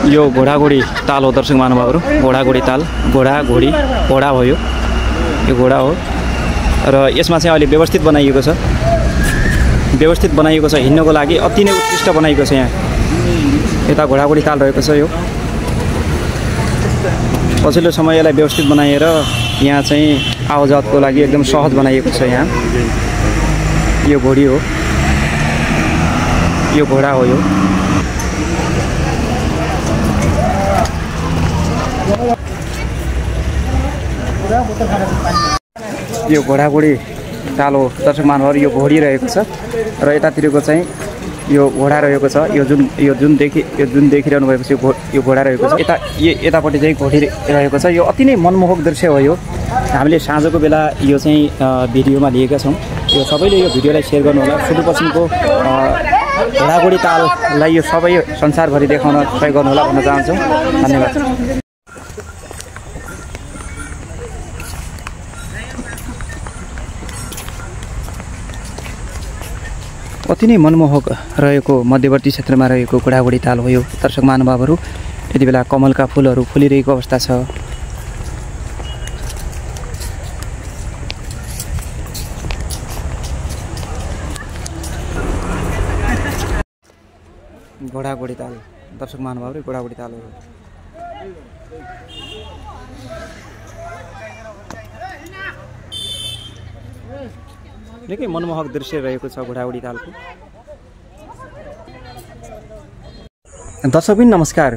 यो घोडाघोडी ताल हो दर्शक महानुभावहरु। घोडाघोडी ताल, घोडाघोडी घोडा हो, यो घोडा हो र यसमा चाहिँ अहिले व्यवस्थित बनाइएको छ। व्यवस्थित बनाइएको छ हिँड्नको लागि, अति नै उत्कृष्ट बनाइएको छ। यहाँ यता घोडाघोडी ताल रहेको छ। यो पछिल्लो समय यसलाई व्यवस्थित बनाएर यहाँ चाहिँ आवाजातको लागि एकदम सहज बनाइएको छ। यहाँ यो घोडी हो, यो घोडा हो। यो घोडाघोडी ताल हो दर्शक महानुभावहरु। यो घोडी रहेको छ र यतातिरको चाहिँ यो घोडा रहेको छ। यो जुन देखिरहनु भएको छ यो घोडा रहेको छ। यतापट्टि चाहिँ घोडी रहेको छ। यो अति नै मनमोहक दृश्य हो। यो हामीले साँझको बेला यो चाहिँ भिडियोमा लिएका छौँ। यो सबैले यो भिडियोलाई सेयर गर्नु होला। सुदूरपश्चिमको घोडाघोडी ताललाई यो सबै संसारभरि देखाउन सहयोग गर्नु होला भन्न चाहन्छु। धन्यवाद। अति नै मनमोहक रहेको मध्यवर्ती क्षेत्रमा रहेको घोडाघोडी ताल हो यो दर्शक महानुभावहरु। यति बेला कमलका फूलहरू फुलिरहेको अवस्था छ। घोडाघोडी ताल दर्शक महानुभावहरु, घोडाघोडी ताल हो। निकै मनमोहक दृश्य रहेको छ घोडाघोडी तालको। दर्शकबिन नमस्कार।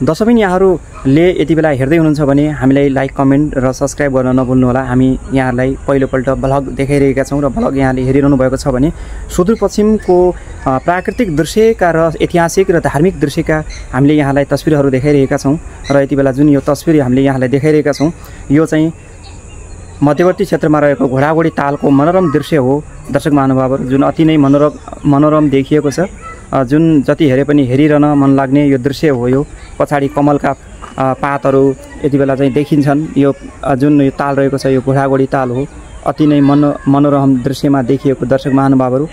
दर्शकबिन यहाँहरूले यति बेला हेर्दै हुनुहुन्छ भने हामीलाई लाइक, कमेन्ट र सब्स्क्राइब गर्न नभुल्नु होला। हामी यहाँहरूलाई पहिलोपल्ट भ्लग देखाइरहेका छौँ र भ्लग यहाँले हेरिरहनु भएको छ भने सुदूरपश्चिमको प्राकृतिक दृश्यका र ऐतिहासिक र धार्मिक दृश्यका हामीले यहाँलाई तस्बिरहरू देखाइरहेका छौँ। र यति बेला जुन यो तस्बिर हामीले यहाँलाई देखाइरहेका छौँ यो चाहिँ मध्यवर्ती क्षेत्रमा रहेको घोडाघोडी तालको मनोरम दृश्य हो दर्शक महानुभावहरु। जुन अति नै मनोरम देखिएको छ। जुन जति हेरे पनि हेरिरहन मन लाग्ने यो दृश्य हो। यो पछाडि कमलका पातहरू यति बेला चाहिँ देखिन्छन्। यो जुन यो ताल रहेको छ यो घोडाघोडी ताल हो। अति नै मनोरम दृश्यमा देखिएको दर्शक महानुभावहरु।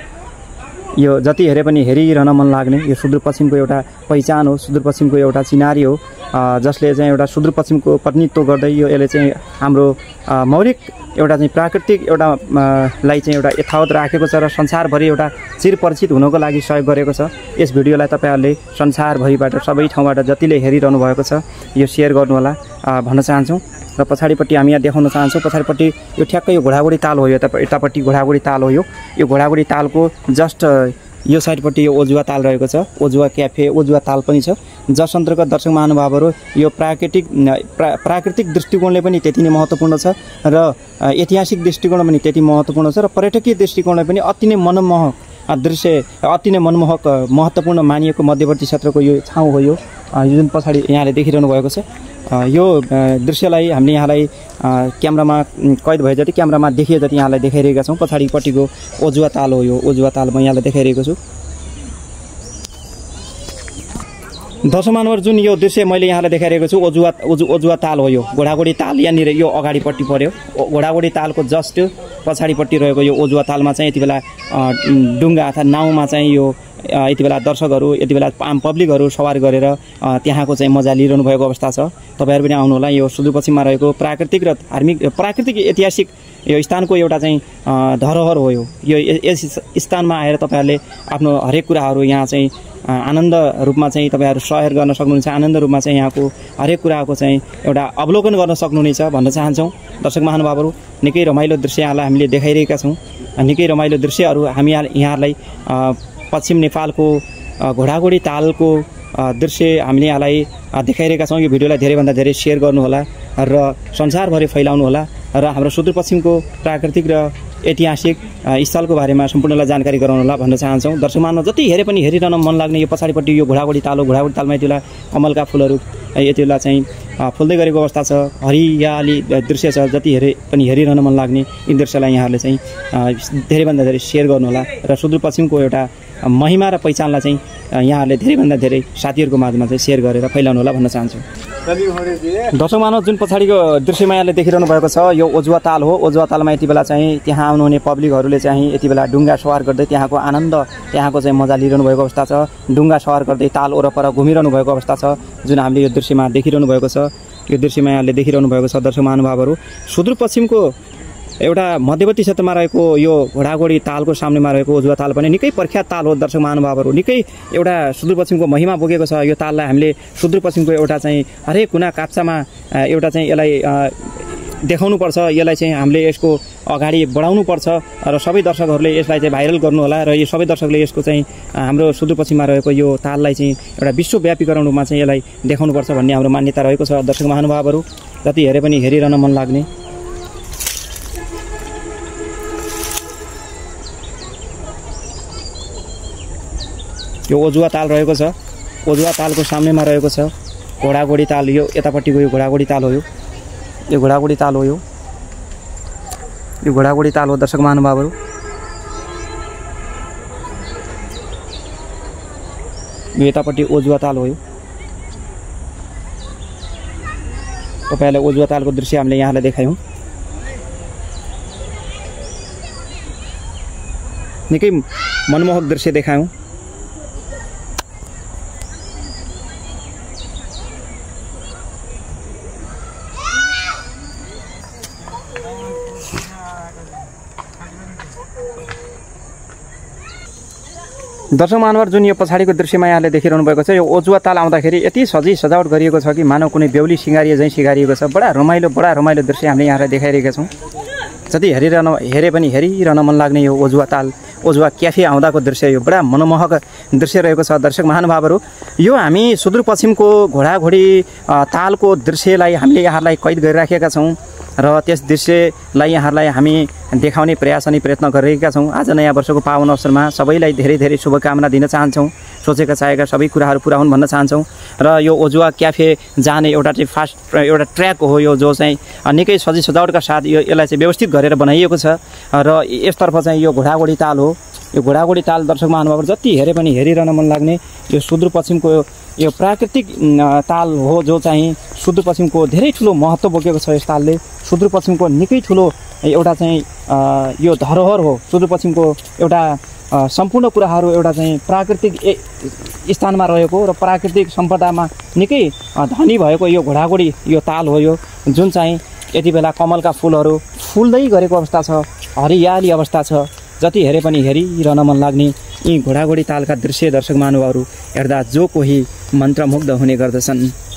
यो जति हेरे पनि हेरिरहन मन लाग्ने यो सुदूरपश्चिमको एउटा पहिचान हो, सुदूरपश्चिमको एउटा चिनारी हो, जसले चाहिँ एउटा सुदूरपश्चिमको प्रतिनिधित्व गर्दै यो यसले चाहिँ हाम्रो मौलिक एउटा चाहिँ प्राकृतिक एउटा लाई चाहिँ एउटा यथावत राखेको छ र संसारभरि एउटा चिरपरिचित हुनको लागि सहयोग गरेको छ। यस भिडियोलाई तपाईहरुले संसारभरिबाट सबै ठाउँबाट जतिले हेरिरहनु भएको छ यो शेयर गर्नु होला भन्न चाहन्छु। र पछाडिपट्टि हामी यहाँ देखाउन चाहन्छौँ। पछाडिपट्टि यो ठ्याक्कै यो घोडाघोडी ताल हो। यतापट्टि घोडाघोडी ताल हो। यो घोडाघोडी तालको जस्ट यो साइडपट्टि यो ओजुवा ताल रहेको छ। ओजुवा क्याफे, ओजुवा ताल पनि छ। जस अन्तर्गत दर्शक महानुभावहरु यो प्राकृतिक दृष्टिकोणले पनि त्यति नै महत्त्वपूर्ण छ र ऐतिहासिक दृष्टिकोण पनि त्यति महत्त्वपूर्ण छ र पर्यटकीय दृष्टिकोणले पनि अति नै मनमोहक दृश्य, अति नै मनमोहक महत्त्वपूर्ण मानिएको मध्यवर्ती क्षेत्रको यो ठाउँ हो। यो जुन पछाडि यहाँले देखिरहनु भएको छ यो दृश्यलाई हामीले यहाँलाई क्यामेरामा कैद भए जति क्यामेरामा देखिए जति यहाँलाई देखाइरहेका छौँ। पछाडिपट्टिको ओजुवा ताल हो। यो ओजुवा ताल म यहाँलाई देखाइरहेको छु। दर्शक महानुभावहरु जुन यो दृश्य मैले यहाँलाई देखाइरहेको छु ओजुवा ताल हो। यो घोडाघोडी ताल यहाँनिर यो अगाडिपट्टि पर्यो। घोडाघोडी तालको जस्ट पछाडिपट्टि रहेको यो ओजुवा तालमा चाहिँ यति बेला डुङ्गा अथवा नाउँमा चाहिँ यो यति बेला दर्शकहरू यति बेला आम पब्लिकहरू सवार गरेर त्यहाँको चाहिँ मजा लिइरहनु भएको अवस्था छ। तपाईहरु पनि आउनु होला। यो सुदूरपश्चिममा रहेको प्राकृतिक र प्राकृतिक ऐतिहासिक यो स्थानको एउटा चाहिँ धरोहर हो। यो यस स्थानमा आएर तपाईहरुले आफ्नो हरेक कुराहरू यहाँ चाहिँ आनन्द रूपमा चाहिँ तपाईहरु सहर गर्न सक्नुहुन्छ। आनन्द रूपमा चाहिँ यहाँको हरेक कुराको चाहिँ एउटा अवलोकन गर्न सक्नुहुनेछ भन्न चाहन्छौँ। दर्शक महानुभावहरु निकै रमाइलो दृश्य यहाँलाई हामीले देखाइरहेका छौँ। निकै रमाइलो दृश्यहरू हामी यहाँलाई पश्चिम नेपालको घोडाघोडी तालको दृश्य हामीले यहाँलाई देखाइरहेका छौँ। यो भिडियोलाई धेरैभन्दा धेरै शेयर गर्नु होला र संसारभरि फैलाउनु होला र हाम्रो सुदूरपश्चिमको प्राकृतिक र ऐतिहासिक स्थलको बारेमा सम्पूर्णलाई जानकारी गराउनु होला भन्न चाहन्छौँ। दर्शक महानुभाव जति हेरे पनि हेरिरहन मन लाग्ने यो पछाडिपट्टि यो घोडाघोडी ताल हो। घोडाघोडी तालमा यति बेला कमलका फूलहरू यति बेला चाहिँ फुल्दै गरेको अवस्था छ। हरियाली दृश्य छ। जति हेरे पनि हेरिरहन मन लाग्ने यी दृश्यलाई यहाँहरूले चाहिँ धेरैभन्दा धेरै शेयर गर्नु होला र सुदूरपश्चिमको एउटा महिमा र पहिचानलाई चाहिँ यहाँहरूले धेरैभन्दा धेरै साथीहरूको माझमा चाहिँ सेयर गरेर फैलाउनु होला भन्न चाहन्छु। दर्शक महानुभाव, जुन पछाडिको दृश्यमा यहाँले देखिरहनु भएको छ यो ओजुवा ताल हो। ओजुवा तालमा यति बेला चाहिँ त्यहाँ आउनुहुने पब्लिकहरूले चाहिँ यति बेला डुङ्गा सवार गर्दै त्यहाँको आनन्द, त्यहाँको चाहिँ मजा लिइरहनु भएको अवस्था छ। डुङ्गा सवार गर्दै ताल वरपर घुमिरहनु भएको अवस्था छ, जुन हामीले यो दृश्यमा देखिरहनु भएको छ। यो दृश्यमा यहाँले देखिरहनु भएको छ दर्शक महानुभावहरू। सुदूरपश्चिमको एउटा मध्यवर्ती क्षेत्रमा रहेको यो घोडाघोडी तालको सामनेमा रहेको ओजुवा ताल पनि निकै प्रख्यात ताल हो दर्शक महानुभावहरू। निकै एउटा सुदूरपश्चिमको महिमा बोकेको छ यो ताललाई। हामीले सुदूरपश्चिमको एउटा चाहिँ हरेक कुना काप्चामा एउटा चाहिँ यसलाई देखाउनुपर्छ, यसलाई चाहिँ हामीले यसको अगाडि बढाउनुपर्छ र सबै दर्शकहरूले यसलाई चाहिँ भाइरल गर्नु होला र यो सबै दर्शकले यसको चाहिँ हाम्रो सुदूरपश्चिममा रहेको यो ताललाई चाहिँ एउटा विश्वव्यापीकरण रूपमा चाहिँ यसलाई देखाउनुपर्छ भन्ने हाम्रो मान्यता रहेको छ दर्शक महानुभावहरू। जति हेरे पनि हेरिरहन मन लाग्ने यो ओजुवा ताल रहेको छ। ओजुवा तालको सामनेमा रहेको छ घोडाघोडी ताल। यो यतापट्टिको यो घोडाघोडी ताल हो। यो घोडाघोडी ताल हो। यो घोडाघोडी ताल हो दर्शक महानुभावहरू। यो यतापट्टि ओजुवा ताल हो। तपाईँलाई ओजुवा तालको दृश्य हामीले यहाँलाई देखायौँ। निकै मनमोहक दृश्य देखायौँ। दर्शक महानुभाव, जुन यो पछाडिको दृश्यमा यहाँले देखिरहनु भएको छ यो ओजुवा ताल आउँदाखेरि यति सजी सजावट गरिएको छ कि मानव कुनै बेहुली सिँगारिए झैँ सिँगारिएको छ। बडा रमाइलो दृश्य हामीले यहाँलाई देखाइरहेका छौँ। जति हेरे पनि हेरिरहन मन लाग्ने यो ओजुवा ताल, ओजुवा क्याफे आउँदाको दृश्य यो बडा मनमोहक दृश्य रहेको छ दर्शक महानुभावहरू। यो हामी सुदूरपश्चिमको घोडाघोडी तालको दृश्यलाई हामीले यहाँलाई कैद गरिराखेका छौँ र त्यस दृश्यलाई यहाँलाई हामी देखाउने प्रयास अनि प्रयत्न गरिरहेका छौँ। आज नयाँ वर्षको पावन अवसरमा सबैलाई धेरै धेरै शुभकामना दिन चाहन्छौँ। सोचेका चाहेका सबै कुराहरू पुरा हुन् भन्न चाहन्छौँ। र यो ओजुवा क्याफे जाने एउटा चाहिँ फास्ट एउटा ट्र्याक हो यो, जो चाहिँ निकै सजी सजावटका साथ यसलाई चाहिँ व्यवस्थित गरेर बनाइएको छ। र यसतर्फ चाहिँ यो घोडाघोडी ताल हो। यो घोडाघोडी ताल दर्शक महानुभाव जति हेरे पनि हेरिरहन मन लाग्ने यो सुदूरपश्चिमको यो प्राकृतिक ताल हो, जो चाहिँ सुदूरपश्चिमको धेरै ठुलो महत्त्व बोकेको छ। यस तालले सुदूरपश्चिमको निकै ठुलो एउटा चाहिँ यो धरोहर हो। सुदूरपश्चिमको एउटा सम्पूर्ण कुराहरू एउटा चाहिँ प्राकृतिक स्थानमा रहेको र प्राकृतिक सम्पदामा निकै धनी भएको यो घोडाघोडी यो ताल हो यो, जुन चाहिँ यति बेला कमलका फुलहरू फुल्दै गरेको अवस्था छ, हरियाली अवस्था छ। जति हेरे पनि हेरिरहन मन लाग्ने यी घोडाघोडी तालका दृश्य दर्शक महानुभावहरू हेर्दा जो कोही मन्त्रमुग्ध हुने गर्दछन्।